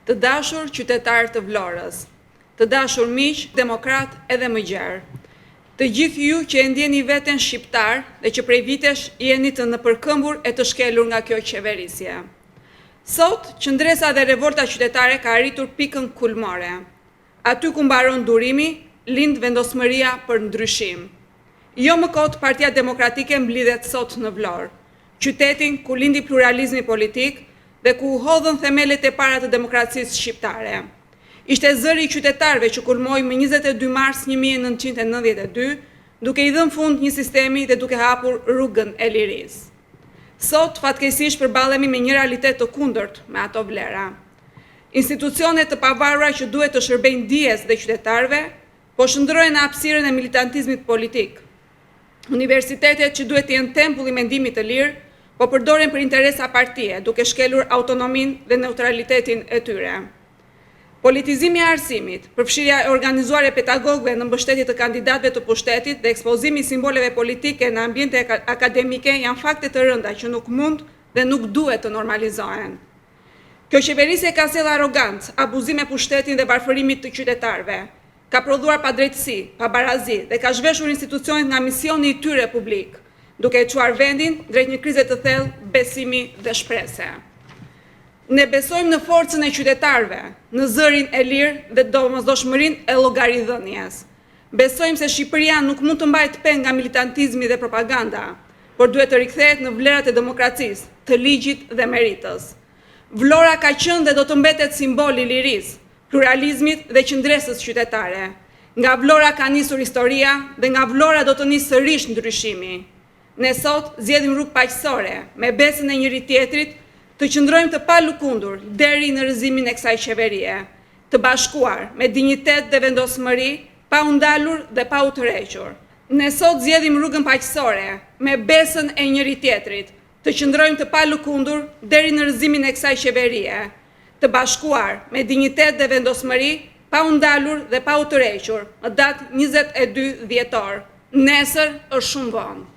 Të dashur qytetarë të Vlorës, të dashur miq, demokratë edhe më gjerë. Të gjithë ju që e ndjeni veten shqiptarë dhe që prej vitesh jeni të nëpërkëmbur e të shkelur nga kjo qeverisje. Sot, qëndresa dhe revolta qytetare ka arritur pikën kulmore. Aty ku mbaron durimi, lind vendosmëria për ndryshim. Jo më kot Partia Demokratike mblidhet sot në Vlorë, qytetin ku lindi pluralizmi politik dhe ku u hodhën themelet e para të demokracisë shqiptare. Ishte zëri i qytetarëve që kulmoi më 22 mars 1992, duke i dhënë fund një sistemi dhe duke hapur rrugën e lirisë. Sot, fatkeqësisht përballemi me një realitet të kundërt me ato vlera. Institucione të pavarura që duhet të shërbejnë dijes dhe qytetarëve, po shndërrohen në hapësirën e militantizmit politik. Universitetet që duhet të jenë tempull i mendimit të lirë, po përdoren për interesa partie, duke shkelur autonominë dhe neutralitetin e tyre. Politizimi i arsimit, përfshirja e organizuar e pedagogëve në mbështetje të kandidatëve të pushtetit dhe ekspozimi i simboleve politike në ambiente akademike janë fakte të rënda që nuk mund dhe nuk duhet të normalizohen. Kjo qeverisje ka sjellë arrogancë, abuzim me pushtetin dhe varfërimit të qytetarëve. Ka prodhuar padrejtësi, pabarazi dhe ka zhveshur institucionet nga misioni i tyre publik, duke e çuar vendin drejt një krize të thellë besimi dhe shprese. Ne besojmë në forcën e qytetarëve, në zërin e lirë dhe domosdoshmërinë e llogaridhënies. Besojmë se Shqipëria nuk mund të mbahet peng nga militantizmi dhe propaganda, por duhet të rikthehet në vlerat e demokracisë, të ligjit dhe meritës. Vlora ka qenë dhe do të mbetet simbol i lirisë, pluralizmit dhe qëndresës qytetare. Nga Vlora ka nisur historia dhe nga Vlora do të nisë sërish ndryshimi. Ne sot zgjedhim rrugë paqësore, me besën e njëri-tjetrit, të qëndrojmë të palëkundur deri në rrëzimin e kësaj qeverie, të bashkuar, me dinjitet dhe vendosmëri, pa u ndalur dhe pa u tërhequr. Ne sot zgjedhim rrugën paqësore, me besën e njëri-tjetrit, të qëndrojmë të palëkundur deri në rrëzimin e kësaj qeverie, të bashkuar, me dinjitet dhe vendosmëri, pa u ndalur dhe pa u tërhequr, më datë 22 dhjetor. Nesër është shumë vonë.